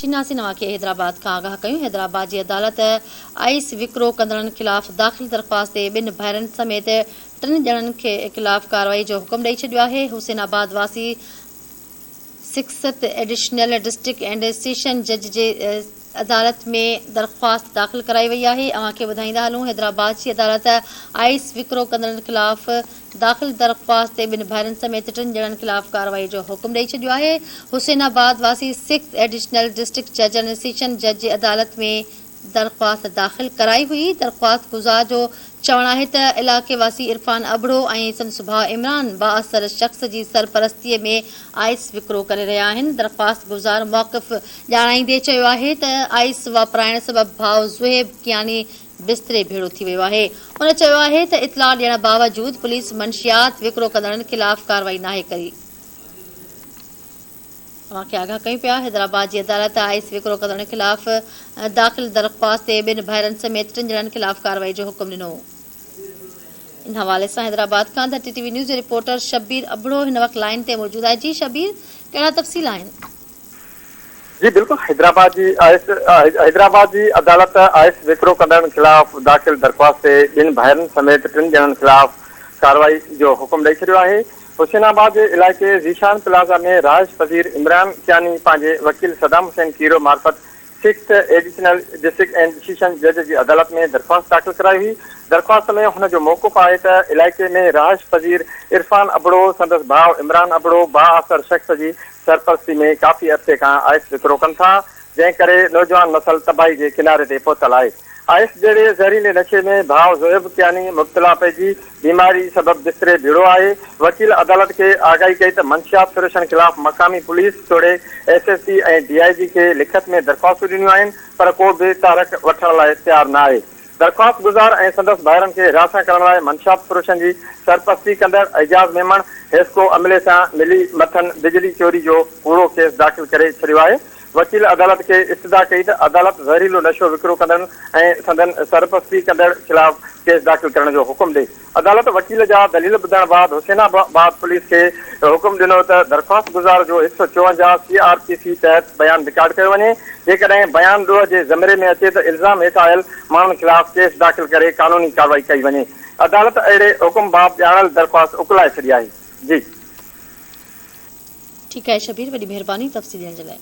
شناسي نوان کي حيدرآباد کان آگاهه ڪيون. حيدرآباد جي عدالت آئيس وڪرو ڪندڙن خلاف داخل درخواست تي ٻن ڀائرن سميت ٽن ڄڻن خلاف ڪارروائي جو حڪم ڏئي ڇڏيو آهي. حسين آباد واسي sixth additional district and session جج جي عدالت ۾ درخواست داخل ڪرائي وئي آهي. اوهان کي ٻڌائيندا هلون حيدرآباد جي عدالت آئيس وڪرو ڪندڙن خلاف داخل درخواست تي ٻن ڀائرن سميت ٽن ڄڻن خلاف ڪارروائي جو حڪم ڏئي ڇڏيو آهي. حسين آباد واسي سڪسٿ ايڊيشنل ڊسٽرڪٽ جج ۽ سيشن جج جي عدالت ۾ درخواست داخل ڪرائي هئي. درخواست گذار جو چوڻ آهي ته علائقي واسي عرفان ابڙو ۽ سندس ڀاء عمران بااثر شخص جي سرپرستي ۾ آئس وڪرو ڪري رهيا آهن. درخواست گذار موقف ڄاڻائيندي چيو آهي ته آئس واپرائڻ سبب ڀاء زوهيب ڪياني بستري ڀيڙو ٿي ويو آهي. هن چيو آهي ته اطلاع ڏيڻ باوجود پوليس منشيات وڪرو ڪندڙن خلاف ڪارروائي ناهي ڪئي. اوهان کي آگاهه ڪيون پيا حيدرآباد جي عدالت آئس وڪرو ڪندڙن خلاف داخل درخواست تي ٻن ڀائرن سميت ٽن ڄڻن خلاف ڪارروائي جو حڪم ڏنو. ان حوالي سان حيدرآباد کان ڌرتي ٽي وي نيوز جو رپورٽر شبير ابڙو هن وقت لائين تي موجود آهي جي شبير ڪهڙا تفصيل آهن. جي بلڪل حيدرآباد جي آئس حيدرآباد جي عدالت آئس وڪرو ڪندڙن خلاف داخل درخواست تي ٻن ڀائرن سميت ٽن ڄڻن خلاف ڪارروائي جو حڪم ڏئي ڇڏيو آهي. حسين آباد جي علائقي ذيشان پلازا ۾ رهائش پذير عمران ڪياني پنهنجي وڪيل صدام حسين کيرو معرفت sixth additional district and session جج جي عدالت ۾ درخواست داخل ڪرائي هئي. درخواست ۾ هن جو موقف آهي ته علائقي ۾ رهائش پذير عرفان ابڙو، سندس ڀاء عمران ابڙو بااثر شخص جي سرپرستي ۾ ڪافي عرصي کان آئس وڪرو ڪن ٿا، جنهن ڪري نوجوان نسل تباهي جي ڪناري تي پهتل آهي. آئس جهڙي زهريلي نشي ۾ ڀاء زوهيب ڪياني مبتلا پئجي بيماري سبب بستري ڀيڙو آهي. وڪيل عدالت کي آگاهي ڪئي ته منشيات فروشن خلاف مقامي پوليس توڙي S S P ۽ D I G کي لکت ۾ درخواستون ڏنيون آهن پر ڪو به تحرڪ وٺڻ لاء تيار نه آهي. درخواست گذار ۽ سندس ڀائرن کي هراسان ڪرڻ لاء منشيات فروشن جي سرپرستي ڪندڙ اعجاز ميمڻ حيسڪو عملي سان ملي مٿن بجلي چوري جو ڪوڙو ڪيس داخل ڪري ڇڏيو آهي. وڪيل عدالت کي استدعا ڪئي ته عدالت زهريلو نشو وڪرو ڪندڙن ۽ سندن سرپرستي ڪندڙ خلاف ڪيس داخل ڪرڻ جو حڪم ڏئي. عدالت وڪيل جا دليل ٻڌڻ بعد حسين آباد پوليس کي حڪم ڏنو ته درخواست گذار جو هڪ سئو چوونجاهه سي آر پي سي تحت بيان رڪارڊ ڪيو وڃي، جيڪڏهن بيان ڏوهه جي زمري ۾ اچي ته الزام هيٺ آيل ماڻهن خلاف ڪيس داخل ڪري قانوني ڪارروائي ڪئي وڃي. عدالت اهڙي حڪم باب ڄاڻايل درخواست اڪلائي ڇڏي آهي. جي. ٺيڪ آهي شبير وڏي مهرباني تفصيل ڏيڻ جي لاء.